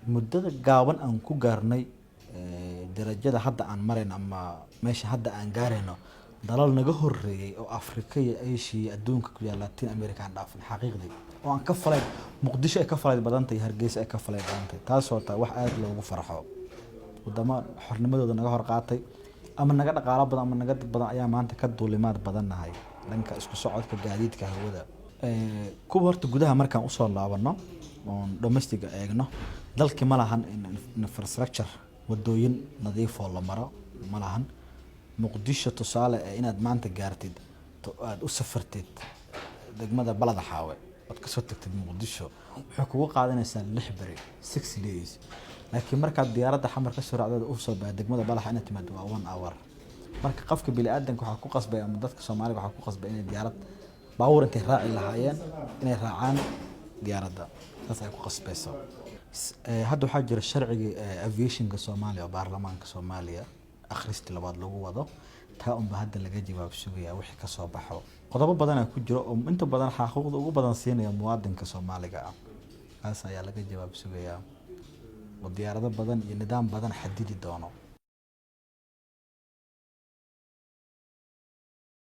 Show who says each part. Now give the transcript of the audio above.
Speaker 1: Muddada gaaban aan ku gaarnay darajada hadda aan marayno ama meesha hadda aan gaarayno, dalal naga horeeyay oo Afrika iyo Asia iyo adduunka ku yaala, Latin America, aan dhaafin xaqiiqdii, oo aan ka falay Muqdisho ay ka falay badan tahay, Hargeysa ay ka falay badan tahay. Taasoo tahay wax aada loogu farxo. Wadamo xornimadooda naga hor qaatay ama naga dhaqaalo badan ama naga dad badan ayaa maanta ka duulimaad badannahay dhanka isku socodka gaadiidka hawada. Kuwa horta gudaha markaan usoo laabano oon domestic-ga eegno, dalki ma lahan infrastructure, wadooyin nadiifoo la maro ma lahan. Muqdisho tusaale ee inaad maanta gaartid, aada u safartid degmada Balada Xaawe ood kasoo tagtid Muqdisho, wuxuu kugu qaadanaysaa 6 beri, 6 days. Laakiin markaad diyaaradda Xamar kasoo raacdada usoo baa degmada Balaxa inaad timaado waa one hour. Marka qofka bini-aadanka waxaa ku qasbay ama dadka Soomaaliga waxaa ku qasbay inay diyaarad, baabuur intay raaci lahaayeen, inay raacaan diyaaradda. Saas ay ku qasbayso. Hadda waxaa jira sharcigii aviation-ka Soomaaliya oo baarlamaanka Soomaaliya akhristi labaad lagu wado. Taa unba hadda laga jawaab sugaya wixii kasoo baxo. Qodobo badanaa ku jiro oo inta badan xaquuqda ugu badan siinaya muwaadinka Soomaaliga ah. Kaas ayaa laga jawaab sugayaa oo diyaarado badan iyo nidaam badan xadidi doono.